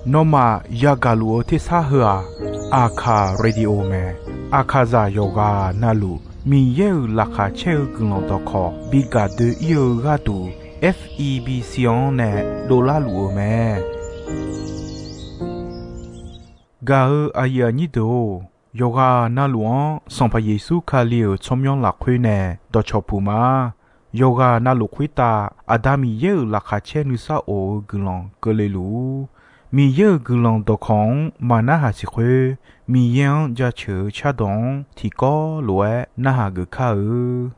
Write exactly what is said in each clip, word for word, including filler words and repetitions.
Nawmaf yagaq luf-eu tersar heu-aq, Aqkaq Radio mae. Aqkaqzaq yawqghaq navluf Miqyaer-euq laqkhaq caer-eu guiqlanq dawqkawq bi gaq doe-ir-eu gharduq, F E B C-anr nae dovlar luf-eu mae. Gaq-eu aqyuif aqnyir deuq-or, yawqghaq navluf-anr Sanqpaq Yeqsur Kali-euq tsawrmyanr lafkhoer nae dawqcawq puq ma. Yawqghaq navluf khoertav Aqda Miqyaer-euq laqkhaq caer nuisar of-eu guiqlanq keuvle luf-ur. Miqyaer-euq guiqlanq dawqkawq-anr maqnarhaq siq khoer, Miqyaer-anr jaceuq-eu cardawq-anr tiqkawv lof-aer narhaq geuf kar-eu.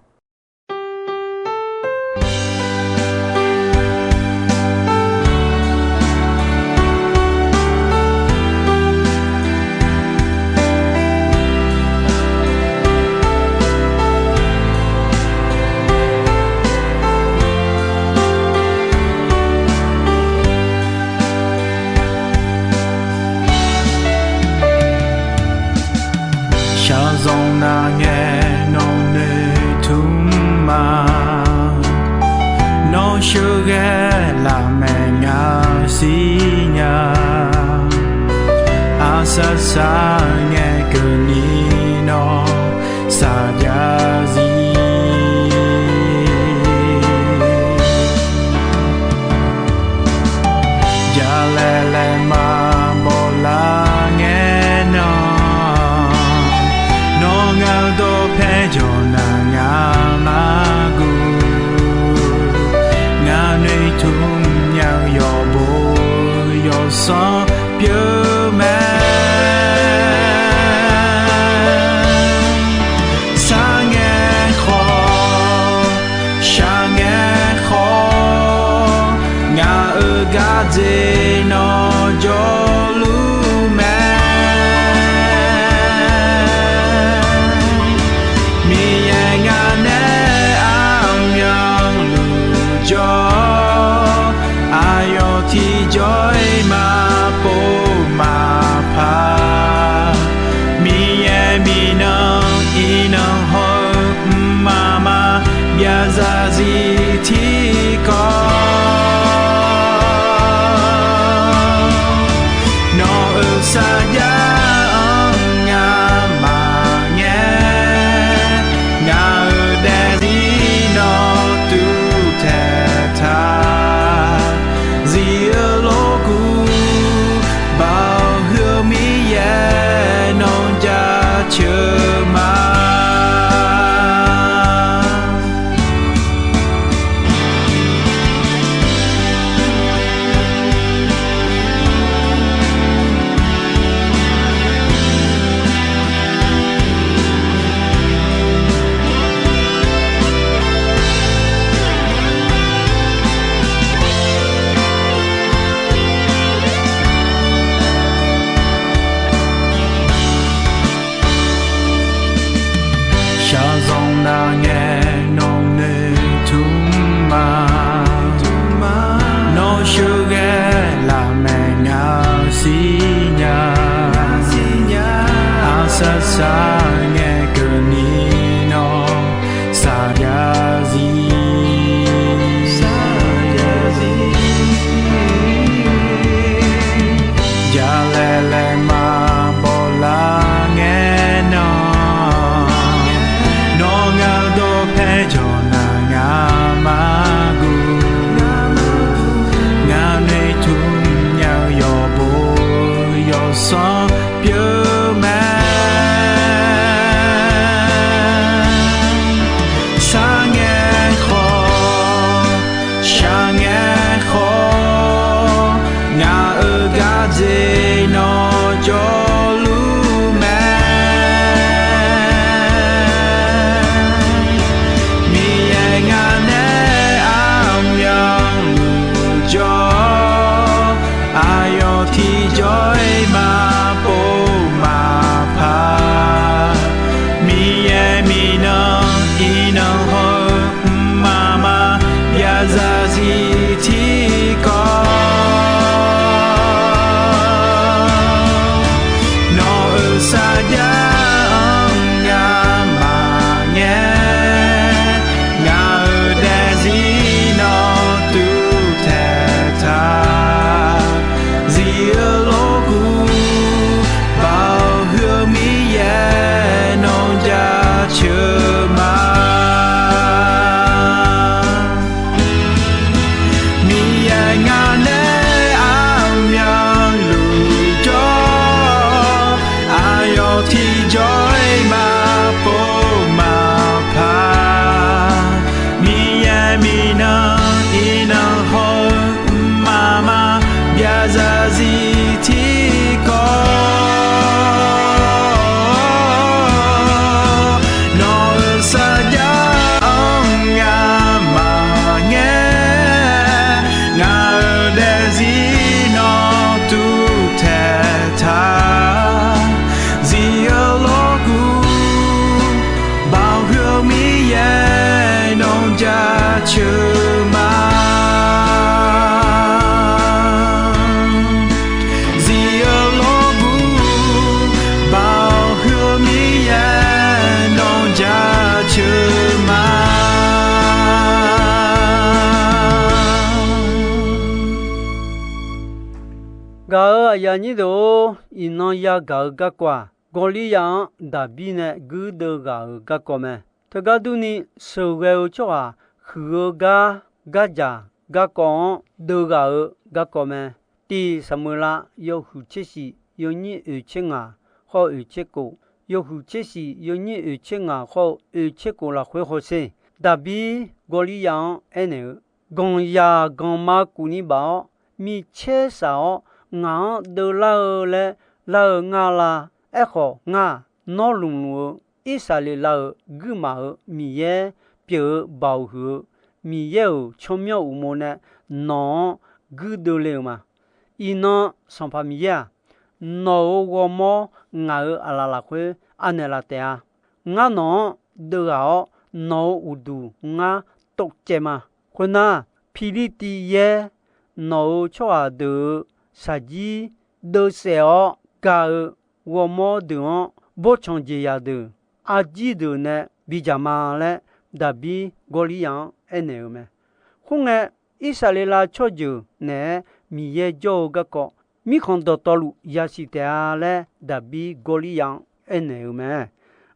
Shaqzanq nav ngae nawq noeqtmq ma. Nawr sheuqghae lafmaeq ngaq siqnya. Aqsaq saq ngae keuvni nawr saqjav zir. Jalaeq laeqma bawlar ngae nan, nawr ngaq-eu dawqpae jawq naq ngaq-anr guv. Ngaq noeqtmq nya-eu yawqbo yawqsanr pyeuf mae. Sar ngae khawf, shaq ngae khawf, ngaq-euq gardzer nawr jawrluf mae. Miqyaer ngaq nae armyanluf jawr, aqyawf tiqjawr-iq maqpov maqpar. Miqyaer miqnan iqnan hawr-eu mqmaq maqbyav zarzir tiqkawv. Nawq-euq sarjax-anr ngamaf ngae, ngaq-euq daefzir nawr tuvtaeq taq. Zif-eu lorkuv Aqyuif aqnyir deuq-or, iqnan yagaq-eu garkawv-aq, Gawrliryav-anr Daqbir nae guirdeuv ghaq-euq garkawv mae. Teugar durni, sheuqghae-eu tsawrhaq huiq-eu gar, gardzaq garkawv-anr deuv ghaq-eu garkawv mae. Tiq Saqmeuqlav yawhuiq tser shif yawnyir oeq tser ngaq khawr oeq tser kof, yawhuiq tser shif yawnyir oeq tser ngaq khawr-eu oeq tser kof lafkhoer hawsher. Daqbir Gawrliryav-anr aernaeq-eu, Ganqzaq ganqma kufni baf-awr, micaer shaq-awr, ngaq-anr deuvlar-eu laer lar-eu ngar la? Aerkhawf, ngar, nawr lmqlmq-eu Irsaqleqlav-euq guirmaf-euq Miqyaer pyeuf-eu baoq huiq-eu Miqyaer-euq tsawrmyanr uqmov nae nawq-anr guirdeuv le-euq ma. Iqnan Sanqpaq Miqyaer-aq, nawq-euq ghawrmawr ngaq-euq aqlaf lafkhoer anaeq laf taef-a. Ngar nawq-anr deuv ghaq-awr, nawq-euq uqduq ngar tovcaev ma. Khoernar, Pirlirtiv yaer nawq-euq tsawrhaq deuq-euq shaqjir deuvsaef-awr ga-eu ghawrmawr deuq-anr, bawrtsanq jeqzaq deuq, arjir deuq nae bidzaq ma laer, Daqbir Gawrliryav-anr aernaeq-eu mae. Khoerngae, Irsaqleqlav tsawrjeuq naeq-aer Miqyaer jawr-eu garkawv, mirkhanq dawqtawvluf yasiq taef-a laer, Daqbir Gawrliryav-anr aernaeq-eu mae.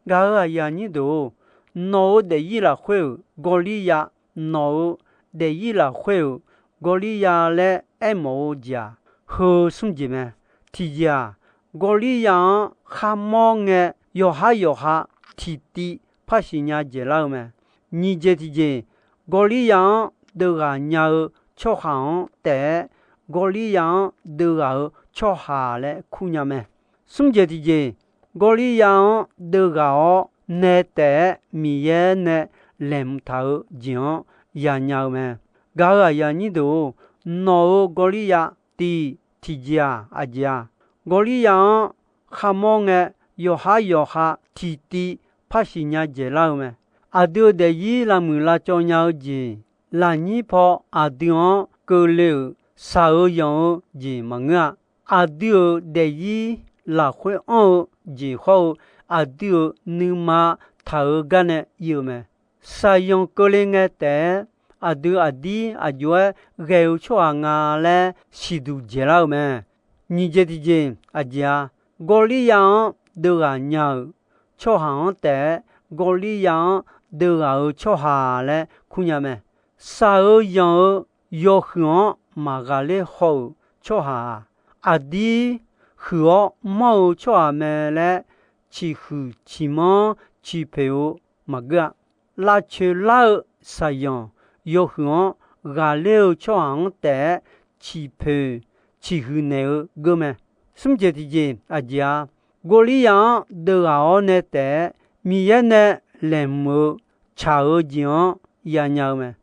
Gaq-euq aqyuif aqnyir deuq-or, nawq-euq daefzir lafkhoer-euq Gawrliryav, nawq-euq daefzir lafkhoer-euq Gawrliryav laer aermawf-eu jeq-aq, heu smr jeq mae. Tiqjeq-aq, Gawrliryav-anr kharmawr ngae, yawqhar yawqha tiqtiv par siqnya dzaeqlar-eu mae. Nyiq jeq tiqjeq, Gawrliryav-anr deuv ghaq nya-eu tsawrhaq-anr taef-aer, Gawrliryav-anr deuv ghaq-euq tsawrhaq laer kurnya mae. Smr jeq tiqjeq, Gawrliryav-anr deuv ghaq-awr nae taef-aer Miqyaer nae laeqhmq taq-eu jeq-anr yanya-eu mae. Gaq-euq aqyuif aqnyir deuq-or, nawq-euq Gawrliryav tiq tiqjeq-aq, aqjeq-aq, Gawrliryav-anr kharmawr ngae, yawqhar yawqha tiqtiv par siqnya dzaeqlar-eu mae. Aqdui-euq daefzir lavmuiq lavcawv nya-eu jeq, lafnyir paw aqdui-anr keuvle-euq shaq-eu yanq-eu jeq maqngeur-a. Aqdui-euq daefzir lafkhoer anr-eu jeq hawr-eu, aqdui-euq nuima taq-eu gar nae ir-eu mae. Shaqyanq keuvle ngae taef-aer, aqdui aqdir aqjox-aer ghae-eu tsawrhaq nga laer siqduq dzaeqlar-eu mae. Nyiq jeq tiqjeq, aqjeq-aq, Gawrliryav-anr deuv ghaq nya-euq tsawrhaq-anr taef-aer, Gawrliryav-anr deuv ghaq-euq tsawrhaq laer kurnya mae. Shaq-eu yanq-eu yawhuiq-anr maqghaqler haw-euq tsawrhaq-aq, aqdir huiq-awr manr-eu tsawrhaq mae laer, ciqhuiq ciqmanr ciqpoeq-eu maqgeur-a. Lavcoeq lar-eu shaqyanq yawhuiq-anr ghaqler-eu tsawrhaq-anr taef-aer ciqpoeq ciqhuiq naeq-eu geur mae. Smr jeq tiqjeq, aqjeq-aq, Gawrliryav-anr deuv ghaq-awr nae taef-aer Miqyaer nae laeqhmq-eu tsaq-eu jeq-anr yanya-eu mae.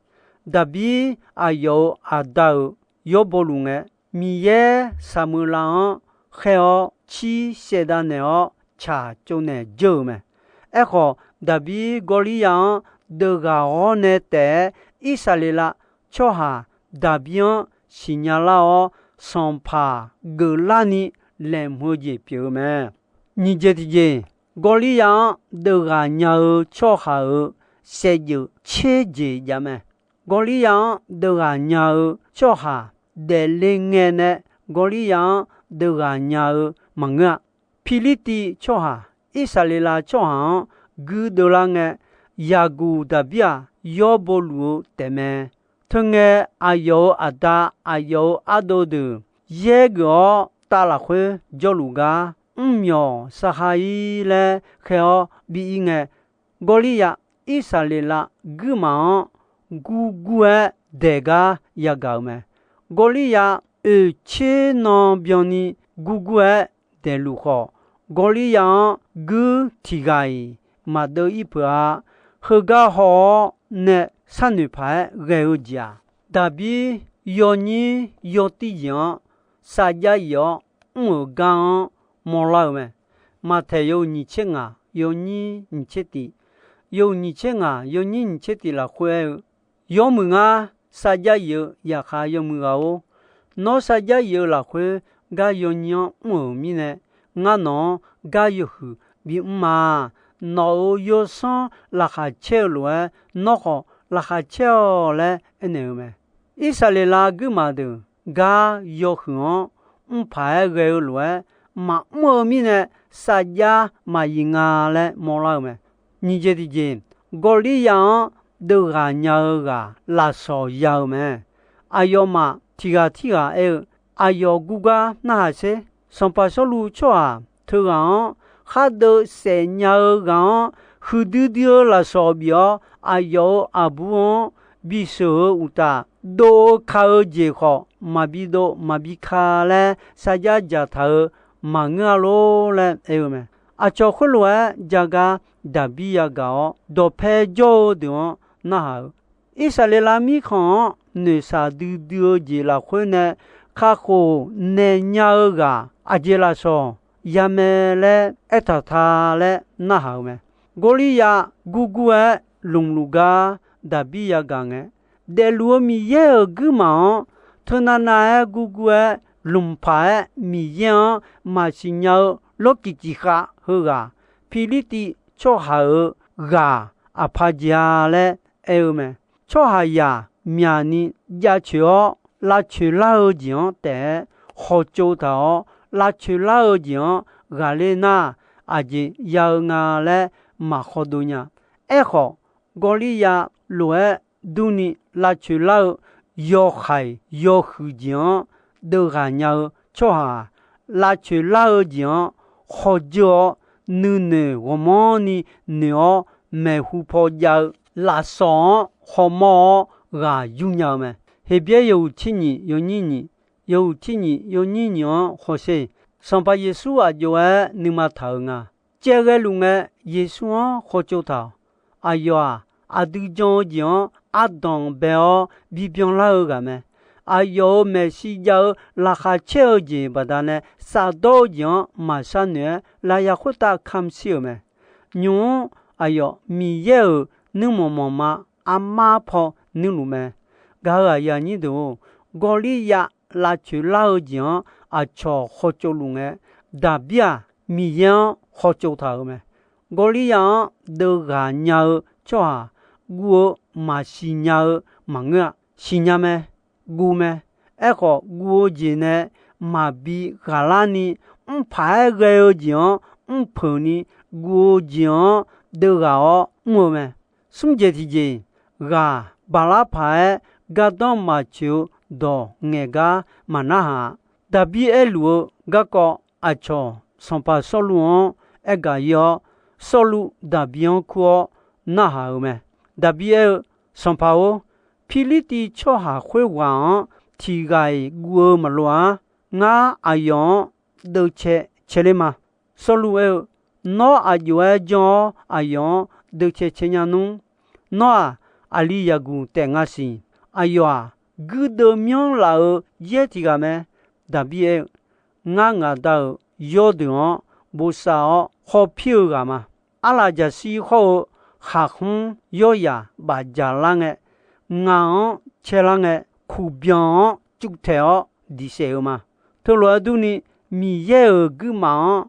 Daqbir aqyawf-euq aqda-euq yawr bawluf ngae, Miqyaer Saqmeuqlav-anr khaer-awr cir saevdav naeq-awr tsaq tsovnaeq dzeur-euq mae. Aerkhawf, Daqbir Gawrliryav-anr deuv ghaq-awr nae taef-aer Irsaqleqlav tsawrhaq Daqbir-anr siqnya lar-awr, sanqpaq geuflarni laeqhmq-eu jeq pyeuf-eu mae. Nyiq jeq tiqjeq, Gawrliryav-anr deuv ghaq nya-eu tsawrhaq-euq saevdzeuf tser jeq jav mae. Gawrliryav-anr deuv ghaq nya-eu tsawrhaq daefle ngae nae Gawrliryav-anr deuv ghaq nya-eu maqngeur-a. Pirlirtiv tsawrhaq, Irsaqleqlav tsawrhaq-anr guirdeuv lar ngae, Yaqguq Daqbir-aq, yawr bawluf-eu taefmae. Teungae, aqyawf-euq aqda, aqyawf-euq ardov deuq yaer geuf-awr, tav lafkhoer jawrluf gar mrmyawq sar har-ir laer khaer-awr bi ir ngae, Gawrliryav Irsaqleqlav guirmaf-anr gurgur-aer daeq gar yagaq-euq mae. Gawrliryav oeq tser nan byanni gurgur-aer daeqluf khawf, Gawrliryav-anr guir tiq ghaq-iq maqdeuv ir peuq-a. Heugar haw-awr nae sharnoeq paq-aer ghae-eu jeq-aq, Daqbir yawnyir yawtir jeq-anr sarjax if-awr mr-euq gar-anr mawrlar-eu mae. Maqtaeq yawhuiq nyiq tser ngaq yawnyir nyiq tser tiq, yawhuiq nyiq tser ngaq yawnyir nyiq tser tiq lafkhoer aer-eu, Yawmuiq ngar sarjax if-eu yaqkhaq yawmuiq ghaq-or, nawr sarjax if-eu lafkhoer gar yawnyir-anr mr-euq mirnae, ngar nawq-anr gar yawhuiq bimr ma. Nawq-euq yawsanr laqkhaq caer-eu lof-aer, nawr khawf laqkhaq caer-awq laer aernaeq-eu mae. Irsaqleqlav guirmaf deuq gar yawhuiq-anr mrpaq-aer ghae-eu lof-aer maqmr-eu mirnae, sarjax maqyif nga laer mawrlar-eu mae. Nyiq jeq tiqjeq, Gawrliryav-anr deuvghaq nya-eu ghaq lafsawq ya-eu mae. Aqyawfmaf tiq ghaq tirghaq aer-eu, aqyawf gurgar narhaq sher. Sanqpaq Sawrluv tsawrhaq teughaq-anr khar deuv saef nya-eu ghaq-anr huiqdui dui-eu lafsawq bif-awr, aqyawf-euq aqbur-anr bisheuq-eu uqtaf, dov-eu ka-eu jeq khawf maqbi dov maqbi ka laer sarjax dzaqtaq-eu maqngeur-a lor laer aer-eu mae. Aqcawq khoerlof-aer jagar Daqbir yagaq-awr, dawqpae jawr-eu deuq-anr narhaq-eu, Irsaqleqlav mirkhanq-anr noeqshaq duidui-eu jeq lafkhoer nae kakhof naeq nya-eu ghaq aqjeq lafsawq ya mae laer aertaq ta laer narhaq-eu mae. Gawrliryav gurgur-aer lmqluf gar Daqbir yagaq ngae, daefluf-eu Miqyaer-euq guirmaf-anr teunav nav-aer gurgur-aer lmqpaq-aer Miqyaer-anr maqsiq nya-eu lawrcif cif khav heughaq, Pirlirtiv tsawrhaq-euq ghaq aqpaq jeq-a laer aer-eu mae. Tsawrhaqzaq myaqni jaceuq-awr lavcoeq lar-eu jeq-anr taef-aer khawqtsov taq-awr, lavcoeq lar-eu jeq-anr ghaqler nar, aqjeq ya-eu nga laer maqkhawf dov nya. Aerkhawf, Gawrliryav lof-aer durni lavcoeq lar-eu yawhaiq yawhuiq jeq-anr deuvghaq nya-eu tsawrhaq-aq, lavcoeq lar-eu jeq-anr khawf dzeur-awr, nuinoeq ghawqmanrni noeq-awr maeqhu paw jav-eu lafsawq-anr khawmawr-awr ghaq yur nya-eu mae. Heqbyaer yawhuiq tser nyiq yawnyir nyiq, yawhuiq tser nyiq yawnyir nyiq-anr hawsher. Sanqpaq Yeqsur aq jov-aer nuima taq-euq nga. Caev ghaeluf ngae, Yeqsur-anr khawqtsov taq-awq. Aqyawf-aq, aqdui jan-eu jeq-anr ardanq bae-awr bibyan lar-eu ghaq mae. Aqyawf-euq maeqshi jav-eu laqkhaq caer-eu jeq baqdanae, shafdawr-eu jeq-anr maqshar noeq-aer lafyaq khoertav kamq shir-euq mae. Nymq-mr aqyawf Miqyaer-euq nuirmanq manqma armar paw nuirluf mae. Gaq-euq aqyuif aqnyir deuq-or, Gawrliryav lavcoeq lar-eu jeq-anr aqcawq khawqtsov luf ngae, Daqbir-aq, Miqyaer-anr khawqtsov taq-euq mae. Gawrliryav-anr deuvghaq nya-eu tsawrhaq guv-eu maqsiq nya-eu maqngeur-a. Siqnya mae, guv mae. Aerkhawf, guv-eu jeq nae maqbi ghaqlarni, mrpaq-aer ghae-eu jeq-anr mrpeuq ni, guv-eu jeq-anr deuvghaq-awr mr-eu mae. Smr jeq tiqjeq, ghaq baqlar paq-aer gardanr maqtsoeq-eu dawq ngaeq gar maqnarhaq-a. Daqbir aerluf-eu garkawv aqcawq sanqpaq Sawrluv-anr aergaq ir-awr, Sawrluv Daqbir-anr kur-awr narhaq-euq mae. Daqbir aer-eu, Sanqpaq-or, Pirlirtiv tsawrhaq khoerghaq-anr tiq ghaq-iq guv-eu maqloq-ar. Ngar aqyawf-anr deuvcae cae ler ma. Sawrluv aer-eu, Nawr aq jov-aer janr-awr aqyawf-anr deuvcae cae nya nmr. Nawr-aq, aqli yaqguq taef nga siq. Aqyawf-aq, guirdeuv myanr laf-euq yaer tiq ghaq mae. Daqbir aer-eu, Ngar ngaq Da-euq yawrdeuq-anr bosav-awr khawf pir-eu ghaq ma. Arlaf jaqshir hawr-eu khaqkhmr yawryaq bafdzaq lar ngae, ngaq-anr caelar ngae, kuqbyan-anr cuvtaeq-awr diqsaef-eu ma. Teulof-aer durni, Miqyaer-euq guirmaf-anr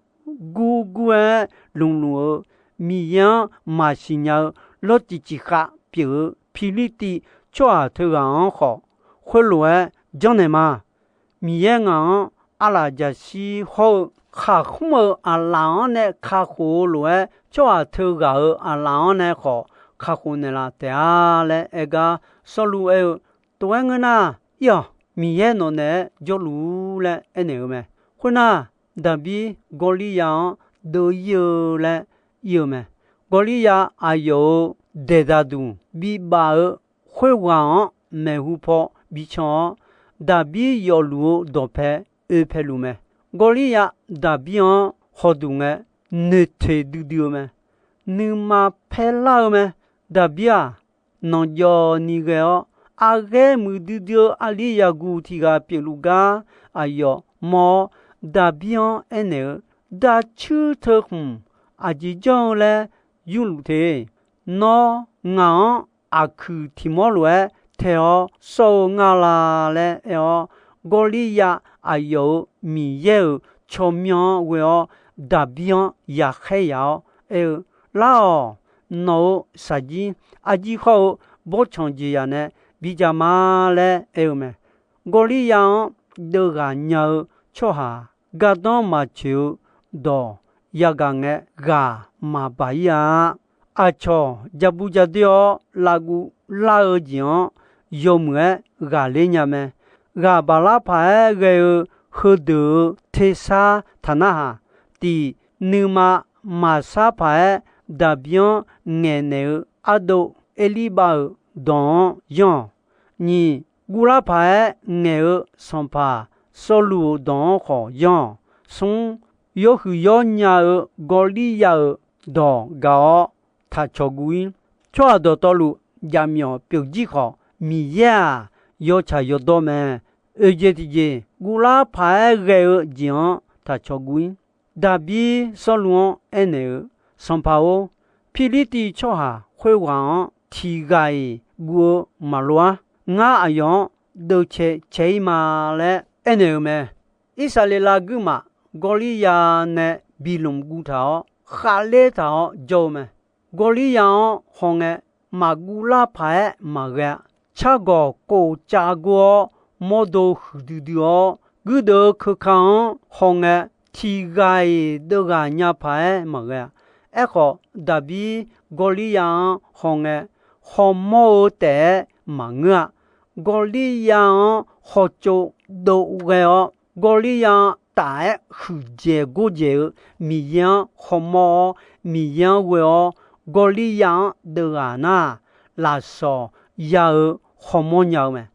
gurgur-aer lmqluf-eu, Miqyaer-anr maqsiq nya-eu lawrcif cif khav pyeuf-eu Pirlirtiv tsawrhaq teughaq-anr khawf, khoerlof-aer janrnaeq ma. Miqyaer ngaq-anr arlaf jaqshir hawr-eu khaqkhmr-eu aqlaf-anr nae kakhof-eu lof-aer, tsawrhaq teughaq-euq aqlaf-anr nae khawf kakhof naeqlaf taef-a laer aer gar, Sawrluv aer-eu, Tov-aer ngeur nar, ir-awq. Miqyaer nawq naeq-aer jawrluf-ur laer aernaeq-eu mae. Khoernar, Daqbir Gawrliryav-anr deuv ir-eu laer ir-eu mae. Gawrliryav aqyawf-euq daeqdaq duq bibaf-eu khoerghaq-anr maeqhu paw bican-awr, Daqbir yawfluf-eu dawqpae oepae luf mae. Gawrliryav Daqbir-anr hawduq ngae, noeqtoeq duidui-eu mae. Nuima paerlar-eu mae. Daqbir-aq, nanqjawv ni ghae-awr, aqghaer muiqdui dui-eu aqli yaqguq tiq ghaq pyeufluf gar aqyawf mawr-awr, Daqbir-anr aernaeq-eu, Daqcuir teu khmq aqjeq janr-eu laer yurluf te. Nawr ngaq-anr aqkuiq tiq mawr lof-aer tae-awr sawr-eu nga la laer aer-awr, Gawrliryav aqyawf-euq Miqyaer-euq tsawrmyanr-anr ghoe-awr, Daqbir-anr yaqkhaer yaq-awr aer-eu, Lar-awq. Nawq-euq shaqjir arjir hawr-eu bawrtsanq jeqzaq nae bidzaq ma laer aer-eu mae. Gawrliryav-anr deuvghaq nya-eu tsawrhaq gardanr maqtsoeq-eu dawq yagaq ngae, ghaq maqbaq-ir-a. Aqcawq ja bur ja doer-awr lavguv lar-eu jeq-anr yawmuiq-aer ghaqler nya mae. Ghaq baq lar paq-aer ghae-eu heudeuq-euq tersar taq narhaq, tiq, nuima maqsar paq-aer Daqbir-anr ngaeqnaeq-eu ardov Erlirbav-euq dawq-anr yanr-awq. Nyiq, guvlar paq-aer ngaeq-eu sanqpaq Sawrluv-euq dawq-anr khawf yanr-awq. Smr, yawhuiq yawr nya-eu Gawrliryav-euq dawq gaq-awr taq cawq guv-ir. Tsawrhaq dawqtawvluf jaqmyawf pyeuf jir khawf, Miqyaer-aq, yawtsaq yawdawr mae. Oeq jeq tiqjeq, guvlar paq-aer ghae-eu jeq-anr taq cawq guv-ir. Daqbir Sawrluv-anr aernaeq-eu, Sanqpaq-or, Pirlirtiv tsawrhaq khoerghaq-anr tiq ghaq-iq guv-eu maqloq-ar. Ngar aqyawf-anr deuvcae cae-ir ma laer aernaeq-eu mae. Irsaqleqlav guirmaf Gawrliryav nae bi lmq guv taq-awr, khavler taq-awr jawr-eu mae. Gawrliryav-anr hawngae, maqguv lar paq-aer maqghae-a. Cargawq kof cav gor-awr, mawrdo huiqdui dui-awr, guirdeuv-eu keuka-anr hawngae, tiq ghaq-iq deuvghaq nya paq-aer maqghae-a. Aerkhawf, Daqbir Gawrliryav-anr hawngae, hawmawr-eu taef-aer maqngeur-a. Gawrliryav-anr hawtsov dov ghae-awr, Gawrliryav-anr taf-aer huiqdzaeq gordzaeq-eu Miqyaer-anr hawmawr-awr, Miqyaer-anr ghoe-awr, Gawrliryav-anr deuvghaq nar, lafsawq ya-eu hawmawr nya-eu mae.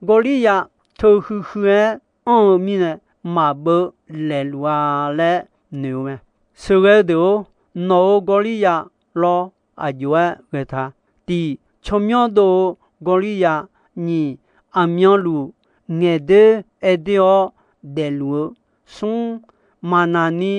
Gawrliryav teu huiqhuiq-aer anr-eu mirnae, maqbeuv laeqluf-a laer noeq-eu mae. Sheuqghae-eu deuq-or, nawq-euq Gawrliryav lawr aqjox-aer ghae ta. Tiq, tsawrmyanr dov-eu Gawrliryav. Nyiq, aqmyanluf ngaeqdoer aerdoer-awr daefluf-eu. Smr, maqnaq ni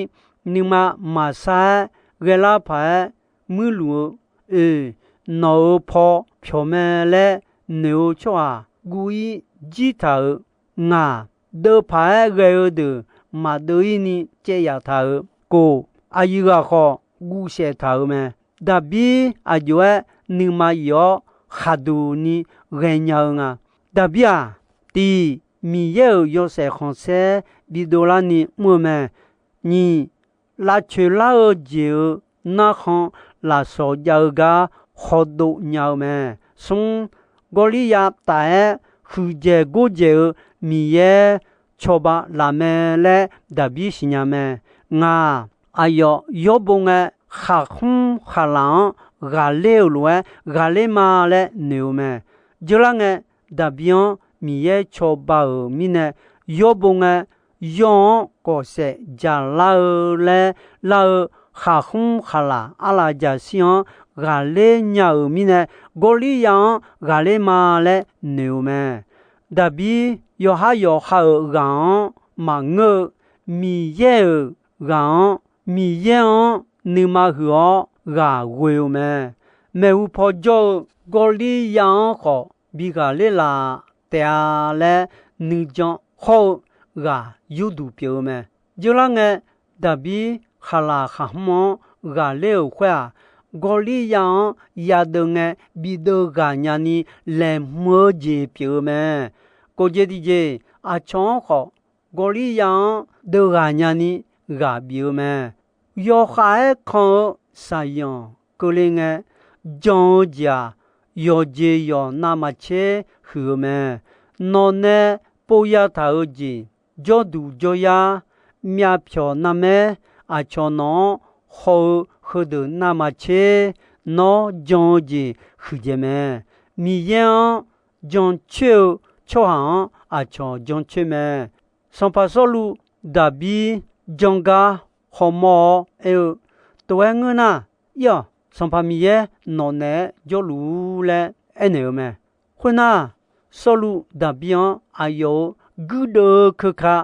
nuima maqsar-aer ghaelar paq-aer muirluf-eu. Oeq, nawq-euq paw pyawq mae laer noeq-eu tsawrhaq guv-ir jir taq-euq. Ngaq, deuv paq-aer ghae-eu deuq maqdeuv-ir ni caev yaf taq-euq. Kof, aqyuif ghaq khawf guvsaef taq-euq mae. Daqbir aqjox-aer nuima yif-awr khaqduq ni ghaenya-eu nga. Daqbir-aq, tiq, Miqyaer-euq yawshaef khanqsaer bidov larni mr-eu mae. Nyiq, lavcoeq lar-eu jeq-euq narkhan lafsawq jav-eu gar hawdov nya-eu mae. Smr, Gawrliryav taf-aer huiqdzaeq gordzaeq-eu Miqyaer cawba laf mae laer Daqbir siqnya mae. Ngaq, aqyawf yawrbo ngae khaqkhmr khaqlaq-anr ghaqler-euq lof-aer ghaqler ma laer noeq-eu mae. Dzeurlar ngae, Daqbir-anr Miqyaer cawba-euq mirnae, yawrbo ngae, yawr-anr gawqsaef dzaqlar-eu laer lar-eu khaqkhmr khaqlaq arlaf jaqshir-anr ghaqler nya-euq mirnae, Gawrliryav-anr ghaqler ma laer noeq-eu mae. Daqbir yawqhar yawqha-euq ghaq-anr maqngeur-eu, Miqyaer-euq ghaq-anr, Miqyaer-anr nuima huiq-awr ghaq ghoe-eu mae. Maeqhu paw jawr-eu Gawrliryav-anr khawf bi ghaqler laf taef-a laer nuijan hawr-eu ghaq yurduq pyeuf-eu mae. Dzeurlar ngae, Daqbir khaqlaq khaqhmr-anr ghaqler-euq khoer-aq, Gawrliryav-anr yadeuv ngae bideuv ghaq nyani laeqhmq-eu jeq pyeuf-eu mae. Kof jeq tiqjeq, aqcawq-anr khawf Gawrliryav-anr deuv ghaq nyani ghaq bif-eu mae. Yawkhav-aer kan-eu saqyanq keuvle ngae, jan-eu jeq-aq, yawqjeq yawq navmaqtser huiq-eu mae. Nawq nae pov yataq-eu jeq, jawrduq jawryar, myavpyawq narmaer, aqcawq nawq-anr haw-eu heudeuq navmaqtser, nawr jan-eu jeq huiqdzaeq mae. Miqyaer-anr jancoer-eu tsawrhaq-anr aqcawq jancoer mae. Sanqpaq Sawrluv Daqbir jangar hawmawr-awr aer-eu, Tov-aer ngeur nar, ir-awq, Sanqpaq Miqyaer nawq naeq-aer jawrluf-ur laer aernaeq-eu mae. Khoernar, Sawrluv Daqbir-anr aqyawf-euq guirdeuv-eu keuka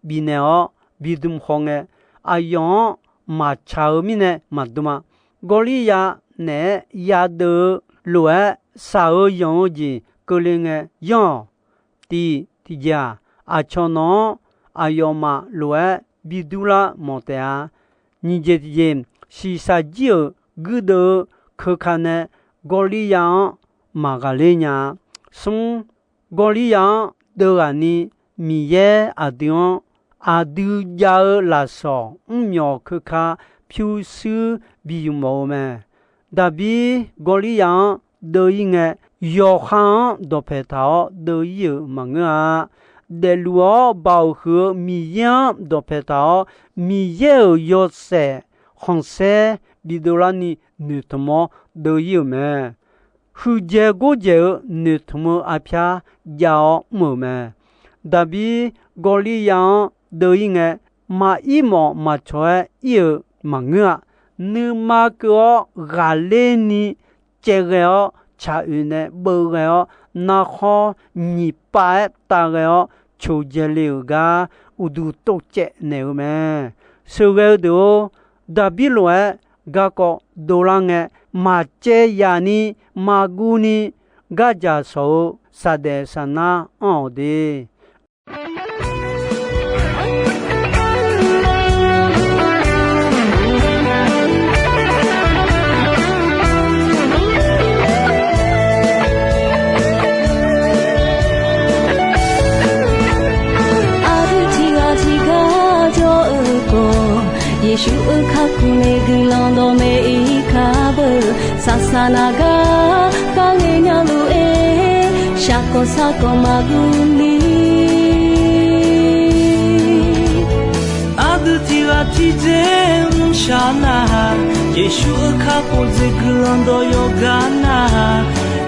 bifnaeq-awr bidm hawngae, aqyawf-anr maqtsaq-eu mirnae maqdm-a. Gawrliryav naeq-aer yadeuv-eu lof-aer shaq-eu yanq-eu jeq keuvle ngae yanr-awq. Tiq tiqjeq-aq, aqcawq nawq-anr aqyawfmaf lof-aer bidurlar mawf taef-a. Nyiq jeq tiqjeq, shiqshaq jir-euq guirdeuv-eu keuka nae Gawrliryav-anr maqghaqler nya-a. Smr, Gawrliryav-anr deuvghaq ni Miqyaer aqdui-anr aqdui jav-eu lafsawq mrmyawq keuka pyurshuir bi yuf mawf-eu mae. Daqbir Gawrliryaq-anr deuv-ir ngae, yawqha-anr dawqpaeq taq-awr deuv-ir-euq maqngeur-a. Daefluf-awr baoq huiq-eu Miqyaer-anr dawqpaeq taq-awr, Miqyaer-euq yawshaef khanqsaer bidov larni noeqtmq-awr deuv-ir-euq mae. Huiqdzaeq gordzaeq-eu noeqtmq-eu arpyar jav-awr mr-euq mae. Daqbir Gawrliryaq-anr deuv-ir ngae, maqir mawf maqcawq-aer ir-euq maqngeur-a. Nuima keuv-awr ghaqler ni caevghae-awr, tsaq oeq nae beuvghae-awr, narkhawr nyiq pav-aer tavghae-awr, coqdzae le-euq gar uqduq tovcaev naeq-eu mae. Sheuqghae-eu deuq-or, Daqbir lof-aer garkawv dovlar ngae, maqcaev yaf ni, maqguv ni, gardzaq shawq-eu saqdaef saqnar anr-awq de. Aqdui tiqghaq tiqgar jawr-eu khawf, Yeqsur-euq kakhof nae guiqlanq dawqmaeq-ir kar beu. Saqsaq naq gar kharghae nya lof-aer, shaqkawq saqkawq maqguv ni. Aqdui tiqghaq tiqdzer mrshaq nar, Yeqsur-euq kakhof dzaeq guiqlanq dawq yawqgar nar,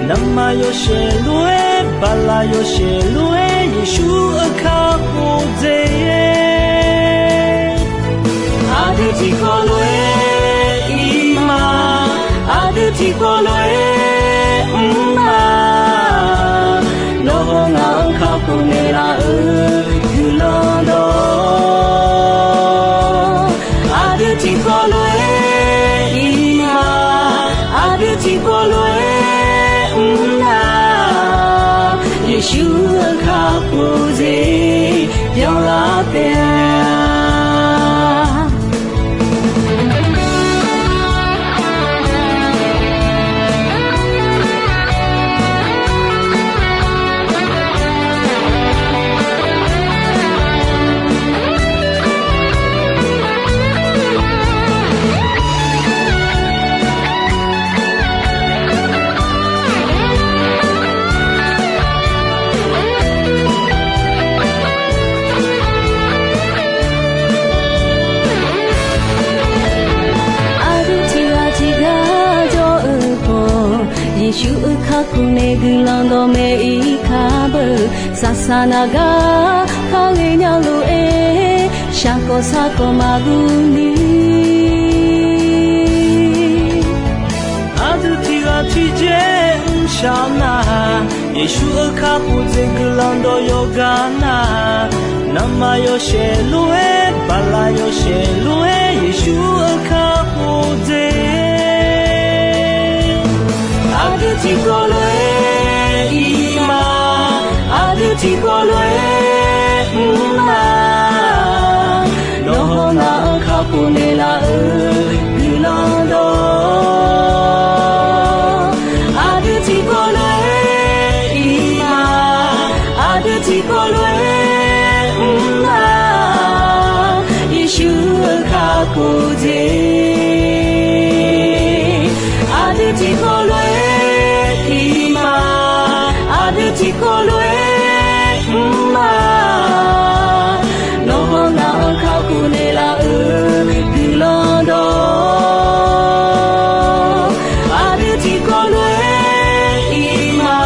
navmaqyawf shaeq lof-aer, baqlaq yawf shaeq lof-aer, Yeqsur-euq kakhof dzaeq-aer. Aqdui tiqkawv lof-aer ir ma, aqdui tiqkawv lof-aer mr ma. Nawr haw ngaq-anr kakhof naeqlaf-euq guiqlanq dawq, aqdui tiqkawv lof-aer ir ma, aqdui tiqkawv lof-aer mr na. Yeqsur-euq kakhof dzaeq byanlar taef-a. Aqdui tiqghaq tiqgar jawr-eu khawf, Yeqsur-euq kakhof nae guiqlanq dawqmaeq-ir kar beu. Saqsaq naq gar kharghae nya lof-aer, shaqkawq saqkawq maqguv ni. Aqdui tiqghaq tiqdzer mrshaq nar, Yeqsur-euq kakhof dzaeq guiqlanq dawq yawqgar nar, navmaqyawf shaeq lof-aer, baqlaq yawf shaeq lof-aer, Yeqsur-euq kakhof dzaeq. Aqdui tiqkawv lof-aer ir ma, aqdui tiqkawv lof-aer mr ma. Nawr haw ngaq-anr kakhof naeqlaf-euq guiqlanq dawq, aqdui tiqkawv lof-aer ir ma, aqdui tiqkawv lof-aer mr ma. Yeqsur-euq kakhof dzaeq, aqdui tiqkawv lof-aer ir ma, aqdui tiqkawv lof-aer mr ma. Nawr haw ngaq-anr kakhof naeqlaf-euq guiqlanq dawq, aqdui tiqkawv lof-aer ir ma,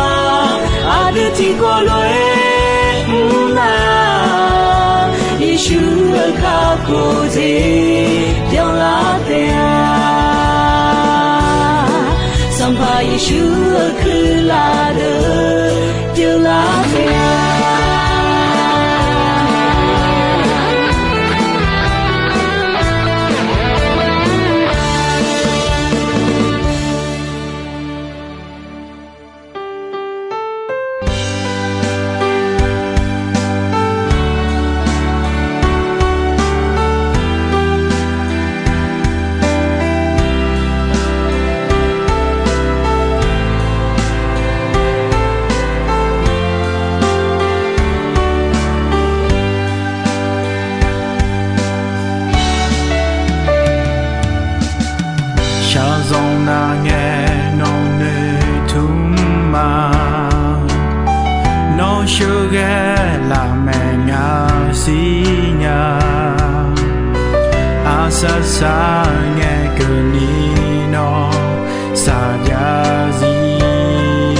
aqdui tiqkawv lof-aer mr ma. Yeqsur-euq kakhof dzaeq byanlar taef-a. Sanqpaq Yeqsur-euq kuirlaf deuq pyeuflar taef-a. Saqsaq ngae keuvni nawr saqjav zir.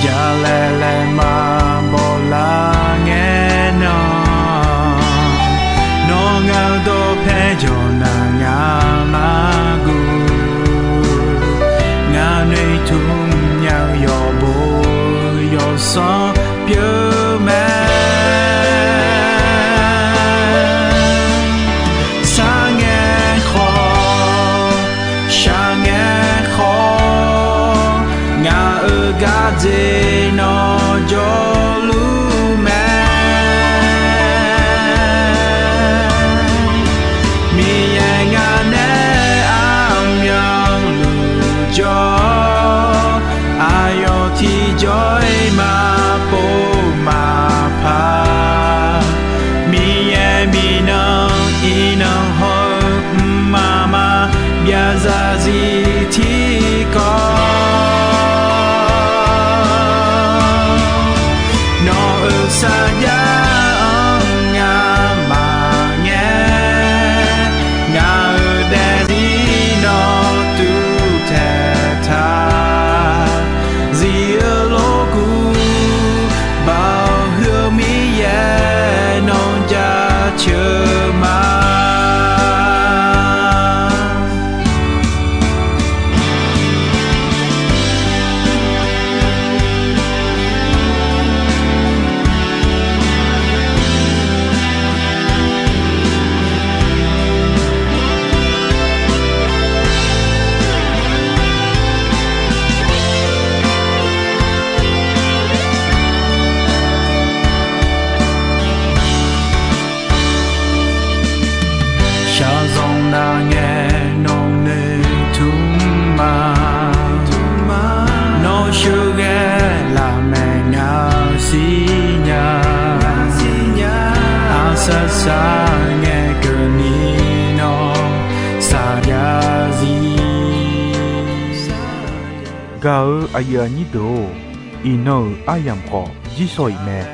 Jalaeq laeq maqbaw lar ngae nan, nawr ngaq-eu dawqpae jawqnaq ngaq mar guv. Ngaq noeqtmq nya-eu yawqbo yawsanr pyeuf mae. Sar ngae khawf, shaq ngae khawf, ngaq-euq gardzer nawr jawrluf mae. Miqyaer ngaq nae armyanluf jawr, aqyawf tiqjawr-iq maqpov maqpar. Miqyaer miqnan iqnan hawr-eu mqmaq maqbyav zarzir tiqkawv, nawq-euq sarjax-anr ngamaf ngae, ngaq-euq daefzir nawr tuvtaeq taq. Zif-eu lorkuv, Baoq heu-eu Miqyaer nawr jaceuq ma. Shaqzanq nar ngae nawq noeqtmq ma, nawr sheuqghae lafmaeq ngaq-eu sirnya. Aqsaqsaq ngae keuvni nawr saqjav zir. Gaq-eu aqyuif aqnyir deuq-or, iqnan-euq aryamq khawf jirsawq iq mae.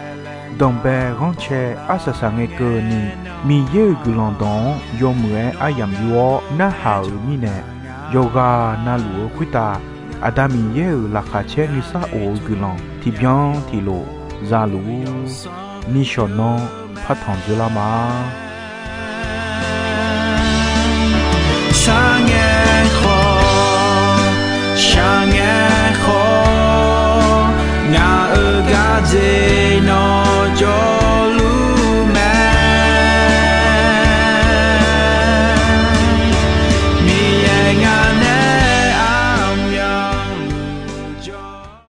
Danqbae ghanrcae arsaq saq ngae keuvni, Miqyaer-euq guiqlanq dawq-anr yawmuiq-aer aryamq yur-awr narhaq-euq mirnae, yawqghaq navluf-eu khoertav Aqda Miqyaer-euq laqkhaq caer nuisar of-eu guiqlanq tiqbyan tiqlof za luf-ur. Nishawq nanr partanq dzeurlar ma.